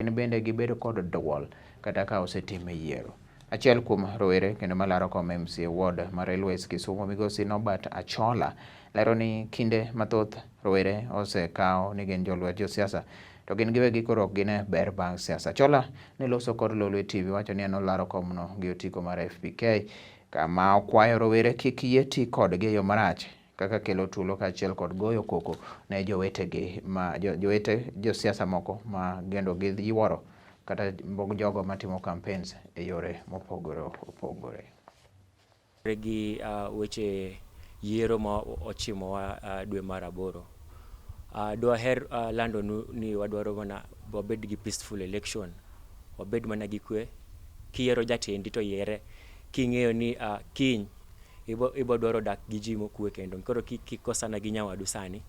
Gin bende gibedo kod duol kata ka osetime yiero. Achiel kuom rowere kendo malaro kom MCA ward mar Railways Kisumu, Migosi Norbert Achola, lero ni kinde mathoth rowere osekaw ni gin jolwet josiasa to gin giwegi koro ok gine ber bang' siasa. Achola ne loso kod Lolwe TV wacho ni en olaro komno gi otiko mar FPK kama okwayo rowere kik yie ti kodgi e yo marach kaka kelo tulo kaachiel kod goyo koko ne jowetegi ma jowete josiasa moko ma gendo giyuoro kata jogo matimo campaigns e yore mopogore opogore. Gi weche yiero ma ochimowa dwe mar aboro. Dwaher landonu ni wadwaro mana wabed gi peaceful election, wabed mana gi kwe. Kiyiero jatendi to yiere king'eyo ni kiny ibo dwaro dak gi ji mokwe kendo. Koro kikosana gi nyawadu sani,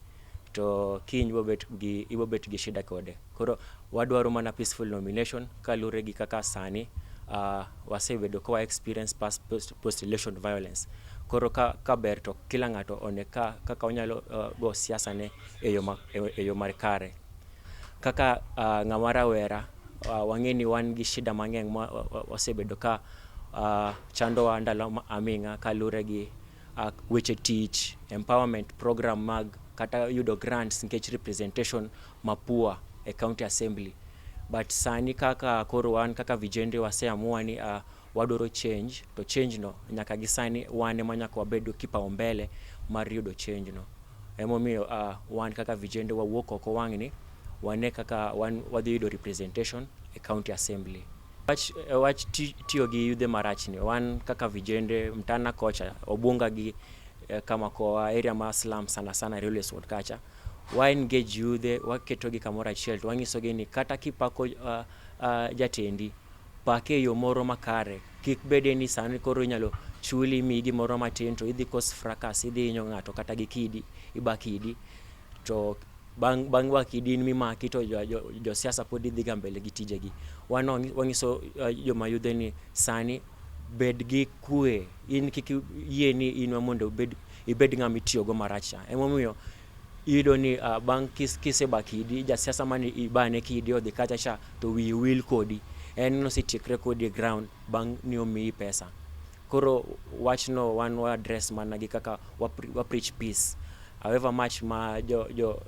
to kiny ibo bet gi shida kode. Koro wadwaro mana peaceful nomination kaluwore gi kaka sani wasebedo ka wa experience past post election violence. Koro ka ber to kila ng'ato one kaka onyalo go siasa ne e yo mar kare. Kaka ng'ama rawera, wang'e ni wan gi shida mang'eny ma wasebedo ka chandowa ndalo aming'a kaluwore gi weche tich, empowerment program mag kata yudo grants nikech representation ma poor e county assembly. But sani kaka koro wan kaka vijende waseamua ni wadwaro change, to change no nyaka gi sani wan ema nyaka wabed kipaumbele mar yudo change no. Emomiyo wan kaka vijende wawuok oko wang'ni wane kaka wan wadhi yudo representation e county assembly. Wach tiyo gi yudhe marach ni, wan kaka vijende Mtana kocha, Obunga gi kama kowa area mar slum, sana sana Railways Ward kacha, wa engage yudhe, waketogi kamoro achiel to wanyisogi ni kata kipako jatendi, pake e yo moro makare. Kik bede ni sani koro inyalo chuli, miyi gimoro matin to idhi cause fracas, idhi hinyo ng'ato kata gi kidi, iba kidi to bang' ba kidi in mimaki to josiasa pod dhi ga mbele gi tijegi. Wan wanyiso joma yudhe ni sani bed gi kwe, in kik yie ni in mondo ibed ng'ama itiyogo marach cha. Emomiyo iyudo ni bang' kiseba kidi, jasiasa mane ibane kidi odhi kacha cha to wiye wil kodi, en nosetiekre kodi e ground bang' ni omiyi pesa. Koro wachno wan wa address mana gi kaka wa preach peace however much ma jo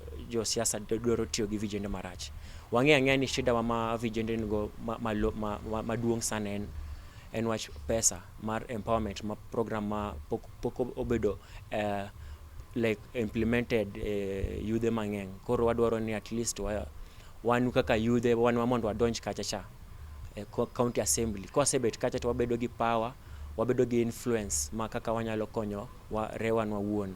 siasa dwaro tiyo gi vijende marach. Wang'eyo ang'eya ni shida wa ma vijende nigo maduong' sana en wach pesa mar empowerment ma program ma pok obedo like implemented e yudhe mang'eny. Koro wadwaro ni at least wan kaka yudhe wan mondo wadonj kacha cha e county assembly. Kwasebet kacha to wabedo gi power, wabedo gi influence ma kaka wanyalo konyo wa rewan wawuon.